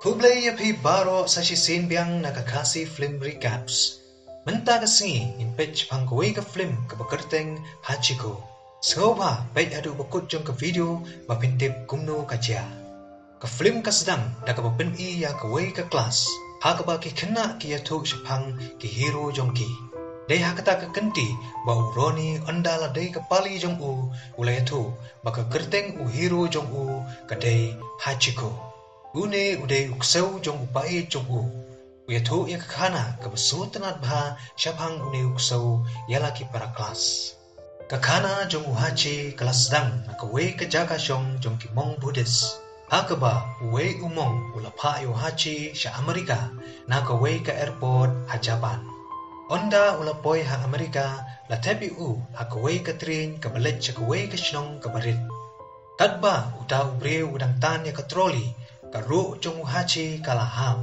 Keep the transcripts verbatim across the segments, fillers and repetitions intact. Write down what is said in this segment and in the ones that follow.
Khublei ïa phi baroh sa shisien biang na ka Khasi Film Recaps. Mynta ka sngi ngin peit shaphang kawei ka film kaba kyrteng Hachiko. Sngewbha peit haduh ba kut jong ka video ba phin tip kumno ka jia. Ka film ka sdang da kaba pyni ïa kawei ka klas ha kaba ki khynnah ki ïathuh shaphang ki hero jong ki. Dei ha kata ka kynti ba u Ronnie, ynda la dei ka pali jong u, u la ïathuh ba ka kyrteng u hero jong u ka dei Hachiko. Une u dei u ksew jong u paid jong u. U ïathuh ïa ka khana kaba sngewtynnat bha shaphang une u ksew ïa la ki para klas. Ka khana jong u Hachi ka la sdang na kawei ka jaka shong jong ki monk Buddhist ha kaba uwei u monk u la phah ïa u Hachi sha America na kawei ka airport ha Japan. Ynda u la poi ha America, la thep ïa u ha kawei ka train kaba leit sha kawei ka shnong kaba rit. Katba uta u briew u dang tan ïa ka trolley, ka ruh jong u Hachi ka la ham,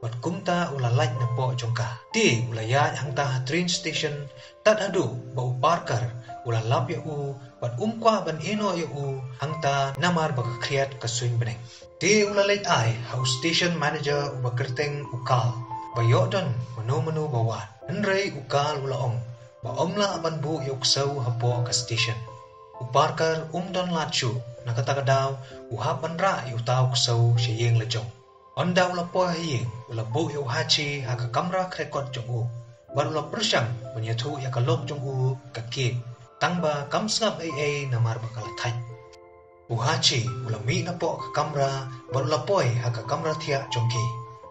bad kumta u la lait napoh jong ka. Te u la ïaid hangta ha train station tad haduh ba u Parker u la lap ïa u bad um kwah ban ïehnoh ïa u hangta namar ba ka khriat ka suiñ bneng. Te u la leit ai ha u station manager uba kyrteng u Carl ba ïoh don mano mano ba wan. Hynrei u Carl u la ong ba ym lah ban buh ïa u ksew hapoh ka station. U Parker um don lad shuh, na kata ka daw u hap ban rah ïa uta u ksew sha ïing la jong. Ynda u la poi ha ïing, u la buh ïa u Hachi ha ka kamra krekot jong u bad u la pyrshang ban ïathuh ïa ka lok jong u ka Kate, tang ba kam sngap ei ei namar ba ka la thait. U Hachi u la mih napoh ka kamra bad u la poi ha ka kamra thiah jong ki.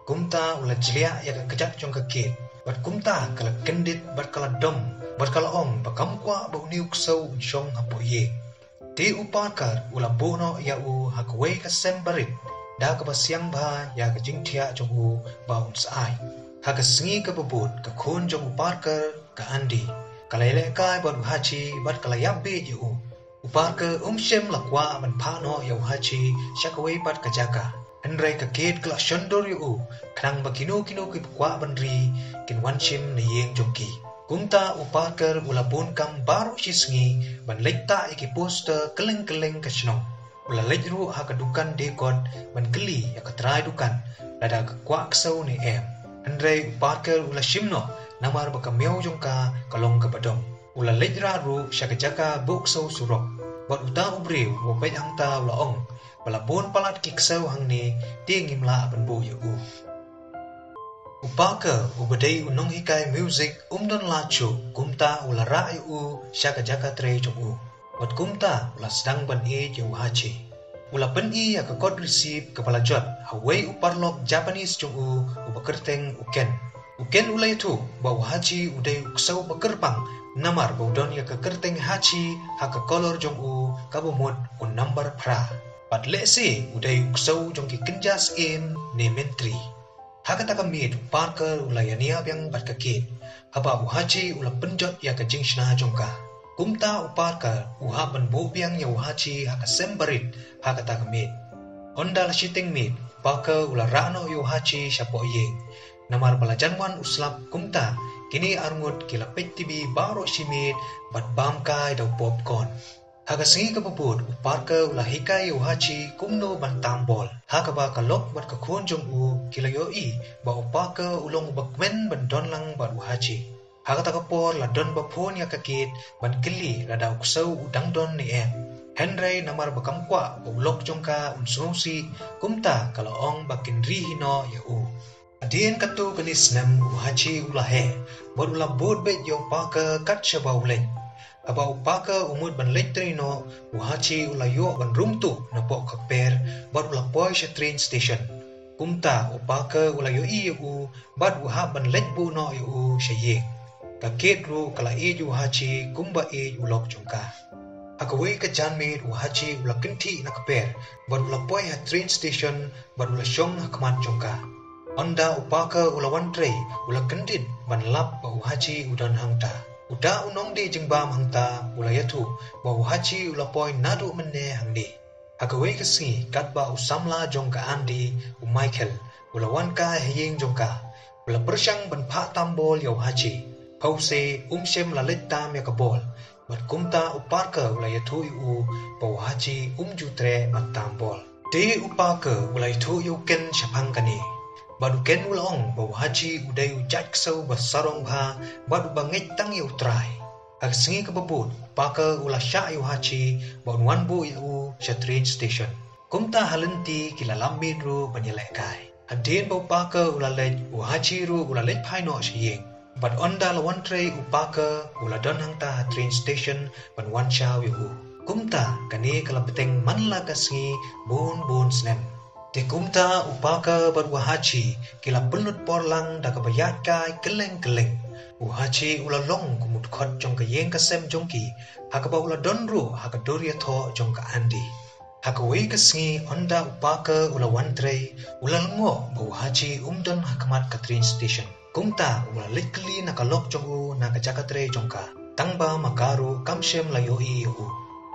Kumta u la jliah ïa ka kjat jong ka Kate bad kumta ka la kyndit bad ka la dom bad ka la ong ba kam kwah ba une u ksew un shong hapoh ïing. Te u Parker u la buh noh ïa u ha kawei ka sem barit da kaba siang bha ïa ka jingthiah jong u ba un sa ai. Ha ka sngi kaba bud, ka khun jong u Parker, ka Andy, ka la ïalehkai bad u Hachi bad ka la ïap bieit ïa u. U Parker um shym la kwah ban phah noh ïa u Hachi sha kawei pat ka jaka. Hynrei ka Kate ka la shon dur ïa u khnang ba kino kino kiba kwah ban ri kin wan shim na ïing jong ki. Kumta u Parker u la bun kam baroh shi sngi ban leit tah ïa ki poster kylleng kylleng ka shnong. U la leit ruh ha ka dukan dei kot ban kylli ïa ka trai dukan lada ka kwah ksew ne em. Hynrei u Parker u la shim noh namar ba ka miaw jong ka ka long kaba dom. U la leit rah ruh sha ka jaka buh ksew surok bad uta u briew uba peit hangta u la ong ba la bun palat ki ksew hangne, te ngim lah ban buh ïa u. U Parker uba dei u nonghikai music um don lad shuh, kumta u la rah ïa u sha ka jaka trei jong u. Bad kumta u la sdang ban ïeit ïa u Hachi. U la pyni ïa ka kot receipt kaba la jot ha uwei u paralok Japanese jong u uba kyrteng u Ken. U Ken u la ïathuh ba u Hachi u dei u ksew ba kyrpang namar ba u don ïa ka kyrteng Hachi ha ka collar jong u kaba mut u number phra. Bad lehse u dei u ksew jong ki kynja syiem ne myntri. Ha kata ka miet u Parker u la ïania biang bad ka Kate haba u Hachi u la pynjot ïa ka jingshna jong ka. Kumta u Parker u hap ban buh biang ïa u Hachi ha ka sem barit ha kata ka miet. Ynda la shiteng miet, u Parker u la rah noh ïa u Hachi shapoh ïing. Namar ba la jan wan u slap, kumta kine arngut ki la peit T V baroh shi miet bad bam kai da u popcorn. Ha ka sngi kaba bud u Parker u la hikai ïa u Hachi kumno ban tam bol. Ha kaba ka lok bad ka khun jong u ki la ïohi ba u Parker u long uba kmen ban don lang bad u Hachi. Ha kata ka por la don ba phone ïa ka Kate ban kylli lada u ksew u dang don ne em. Hynrei namar ba kam kwah ba u lok jong ka un sngewsih, kumta ka la ong ba kin ri hi noh ïa u. Hadien katto katne snem u Hachi u la heh bad u la bud beit ïa u Parker kat shaba u leit. Haba u Parker u mut ban leit trei noh, u Hachi u la ïoh ban rung tuh napoh ka kper bad u la poi sha train station. Kumta u Parker u la ïohi ïa u bad u hap ban leit buh noh ïa u sha ïing. Ka Kate ruh ka la ïeit ïa u Hachi kumba ïeit u lok jong ka. Ha kawei ka janmiet u Hachi u la kynthih na kper bad u la poi ha train station bad u la shong ha khmat jong ka. Ynda u Parker u la wan trei u la kyndit ban lap ba u Hachi u don hangta. Uta u nongdie jingbam hangta u la ïathuh ba u Hachi u la poi naduh mynne hangne. Ha kawei ka sngi katba u samla jong ka Andy, u Michael, u la wan kai ha ïing jong ka, u la pyrshang ban phah tam bol ïa u Hachi. Phewse um shym la leit tam ïa ka bol. Bad kumta u Parker u la ïathuh ïa u ba u Hachi um ju treh ban tam bol. Te u Parker u la ïathuh ïa u Ken shaphang kane. Bad u Ken u la ong ba u Haji u dei u jait ksew ba sarong bha bad uba ngeit tang ïa u trai. Ha ka sngi kaba bud u Parker u la shah ïa u Haji ba un wan buh ïa u sha train station. Kumta ha lynti ki la lap miet ruh ban ïalehkai. Hadien ba u Parker u la leit, u Haji ruh u la leit phai noh sha ïing. Bad ynda la wan trei u Parker u la don hangta ha train station ban wan shaw ïa u. Kumta kane ka la bteng man la ka sngi bun bun snem. Te kumta u Parker bad u Haji ki la pynlut por lang da kaba ïaid kai kylleng kylleng. U Haji u la long kum u dkhot jong ka ïing ka sem jong ki, ha kaba u la don ruh ha ka dur ïathoh jong ka Andy. Ha kawei ka sngi ynda u Parker u la wan trei, u la lyngngoh ba u Haji um don ha khmat ka train station. Kumta u la leit kylli na ka lok jong u na ka jaka trei jong ka. Tang ba ma ka ruh kam shym la ïohi ïa u.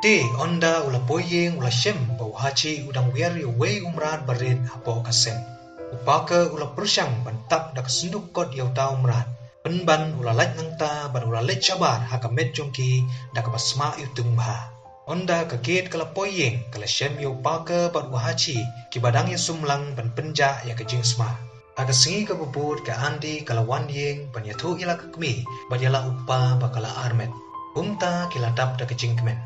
Te ynda u la poi ïing u la shem ba u Haji u dang wiar ïa uwei u mrad barit hapoh ka sem. U Parker u la pyrshang ban tap da ka synduk kot ïa uta u mrad. Pynban u la lait nangta bad u la leit shabar ha ka met jong ki da kaba sma ïa u tyngba. Ynda ka Kate ka la poi ïing ka la shem ïa u Parker bad u Haji kiba dang ïasumlang ban pynjah ïa ka jingsma. Ha ka sngi kaba bud ka Andy ka la wan ïing ban ïathuh ïa la ka kmie bad ïa la u kpa ba ka la armet. Kumta ki la dap da ka jingkmen.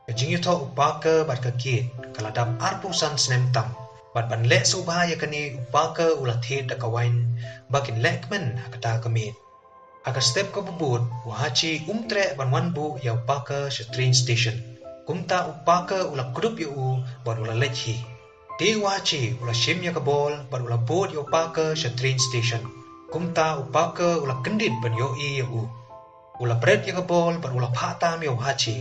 Ka jingïathoh u Parker bad ka Kate ka la dap arphew san snem tam. Bad ban leh sngewbha ïa kane u Parker u la thied da ka wain ba kin leh kmen ha kata ka miet. Ha ka step kaba bud u Haji um treh ban wan buh ïa u Parker sha train station. Kumta u Parker u la kdup ïa u bad u la leit hi. Te u Haji u la shim ïa ka bol bad u la bud ïa u Parker sha train station. Kumta u Parker u la kyndit ban ïohi ïa u. U la bret ïa ka bol bad u la phah tam ïa u Haji.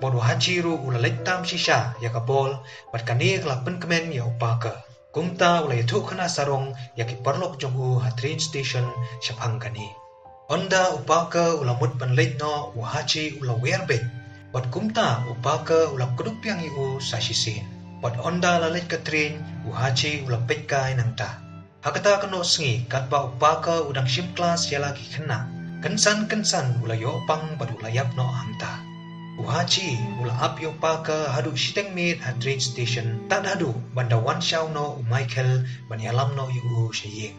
Bad u Haji ruh u la leit tam shisha ïa ka bol bad kane ka la pynkmen ïa u Parker. Kumta u la ïathuh khana sarong ïa ki paralok jong u ha train station shaphang kane. Ynda u Parker u la mut ban leit noh u Haji u la wer beit. Bad kumta u Parker u la kdup biang ïa u sa shisien. Bad ynda la leit ka train u Haji u la peit kai nangta. Ha kata ka noh sngi katba u Parker u dang shim klas ïa la ki khynnah. Kynsan kynsan u la ïoh pang bad u la ïap noh hangta. U Haji u la ap ïa u Parker haduh shiteng miet ha train station tad haduh ban da wan shaw noh u Michael ban ïalam noh ïa u sha ïing.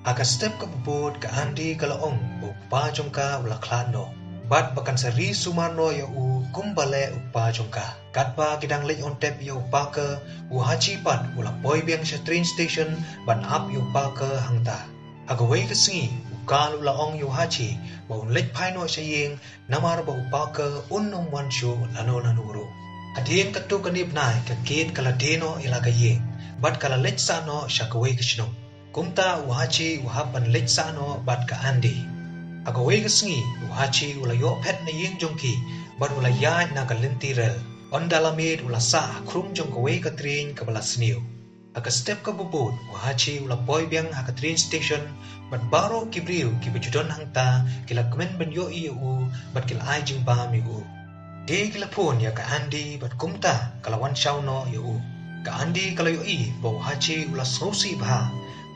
Ha ka step kaba bud ka Andy ka la ong ba u kpa jong ka u la khlad noh. Bad ba kan sa ri sumar noh ïa u kumba leh u kpa jong ka. Katba ki dang leit on tep ïa u Parker, u Haji pat u la poi biang sha train station ban ap ïa u Parker hangta. Ha kawei ka sngi u Carl u la ong ïa u Haji ba un leit phai noh sha ïing namar ba u Parker un ym wan shuh lano lano ruh. Hadien katto katne bnai ka Kate ka la die noh ïa la ka ïing bad ka la leit sah noh sha kawei ka shnong. Kumta u Haji u hap ban leit sah noh bad ka Andy. Ha kawei ka sngi u Haji u la ïoh phet na ïing jong ki bad u la ïaid na ka lynti rel. Ynda la miet u la sah ha khrum jong kawei ka train kaba la sniew. Ha ka step kaba bud u Haji u la poi biang ha ka train station bad baroh ki briew kiba ju don hangta ki la kmen ban ïohi ïa u bad ki la ai jingbam ïa u. Te ki la phone ïa ka Andy bad kumta ka la wan shaw noh ïa u. Ka Andy ka la ïohi ba u Haji u la sngewsih bha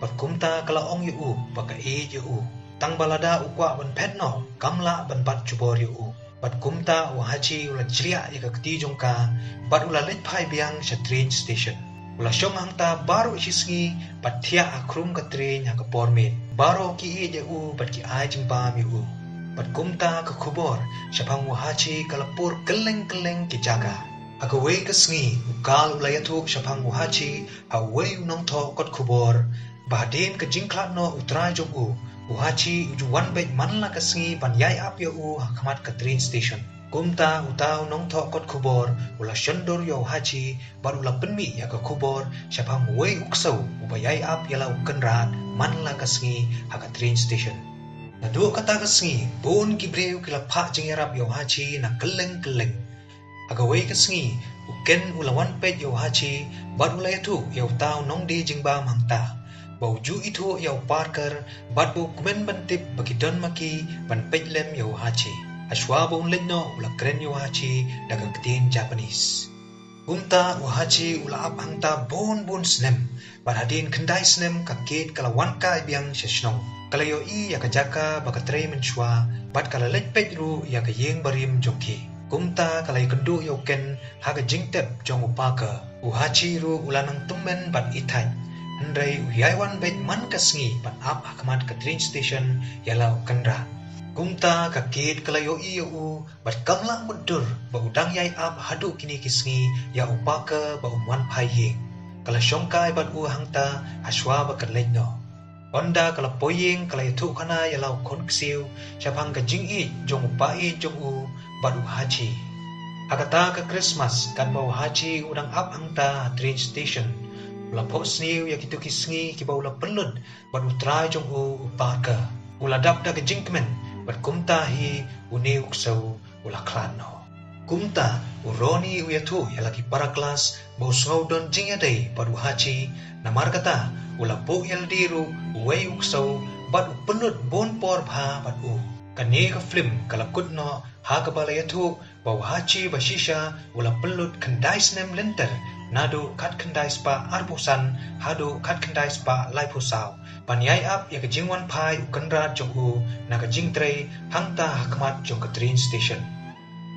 bad kumta ka la ong ïa u ba ka ïeit ïa u. Tang ba lada u kwah ban phet noh kam lah ban bat jubor ïa u. Bad kumta u Haji u la jliah ïa ka kti jong ka bad u la leit phai biang sha train station. U la shong hangta baroh shi sngi bad thiah ha khrum ka train ha ka por miet. Baroh ki ïeit ïa u bad ki ai jingbam ïa u. Bad kumta ka khubor shaphang u Haji ka la pur kylleng kylleng ki jaka. Ha kawei ka sngi u Carl u la ïathuh shaphang u Haji ha uwei u nongthoh kot khubor ba hadien ka jingkhlad noh u trai jong u, u Haji u ju wan beit man la ka sngi ban ïai ap ïa u ha khmat ka train station. Kumta uta u nongthoh kot khubor u la shon dur ïa u Haji bad u la pynmih ïa ka khubor shaphang uwei u ksew uba ïai ap ïa la u kynrad man la ka sngi ha ka train station. Naduh kata ka sngi bun ki briew ki la phah jingïarap ïa u Haji na kylleng kylleng. Ha kawei ka sngi u Ken u la wan peit ïa u Haji bad u la ïathuh ïa uta u nongdie jingbam hangta ba u ju ithuh ïa u Parker bad ba u kmen ban tip ba ki don ma ki ban peit lem ïa u Haji. Hashwa ba un leit noh u la kren ïa u Haji da ka ktien Japanese. Kumta u Haji u la ap hangta bun bun snem. Bad hadien khyndai snem ka Kate ka la wan kai biang sha shnong. Ka la ïohi ïa ka jaka ba ka trei mynshuwa bad ka la leit peit ruh ïa ka ïing barim jong ki. Kumta ka la ïakynduh ïa u Ken ha ka jingtep jong u Parker. U Hachi ruh u la nang tymmen bad ithait, hynrei u ïai wan beit man ka sngi ban ap ha khmat ka train station ïa la u kynrad. Kumta ka Kate ka la ïohi ïa u bad kam lah mutdur ba u dang ïai ap haduh kine ki sngi ïa u Parker ba um wan phai ïing. Ka la shongkai bad u hangta ha shuwa ba ka leit noh. Ynda ka la poi ïing ka la ïathuhkhana ïa la u khun ksiew shaphang ka jingïeit jong u paid jong u bad u Hachi. Ha kata ka Christmas katba u Hachi u dang ap hangta ha train station, u la phohsniew ïa kito ki sngi kiba u la pynlut bad u trai jong u, u Parker. U la dap da ka jingkmen bad kumta hi une u ksew u la khlad noh. Kumta u Ronnie u ïathuh ïa la ki para klas ba u sngew don jingïadei bad u Hachi, namar kata u la buh ïa lade ruh uwei u ksew bad u pynlut bun por bha bad u. Kane ka film ka la kut noh ha kaba la ïathuh ba u Hachi ba shisha u la pynlut khyndai snem lynter, naduh khatkhyndai spah arphew san haduh khatkhyndai spah laiphew saw, ban ïai ap ïa ka jingwan phai u kynrad jong u na ka jingtrei hangta ha khmat jong ka train station.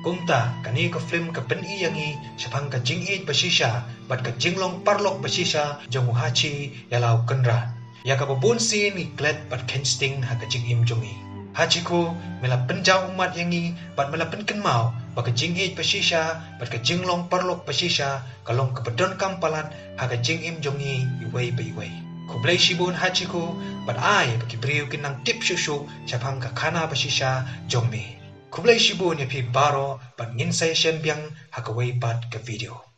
Kumta kane ka film ka pyni ïa ngi shaphang ka jingïeit ba shisha bad ka jinglong paralok ba shisha jong u Hachi ïa la u kynrad. Ïa kaba bun sien ngi klet bad kheiñ sting ha ka jingim jong ngi. Hachiko, me la pynjaw ummat ïa ngi bad me la pynkynmaw ba ka jingïeit ba shisha bad ka jinglong paralok ba shisha ka long kaba donkam palat ha ka jingim jong ngi iwei pa iwei. Khublei shibun Hachiko, bad ai ba ki briew kin nang tip shuh shuh shaphang ka khana ba shisha jong me. Khublei shibun ïa phi baroh bad ngin sa ïashem biang ha kawei pat ka video.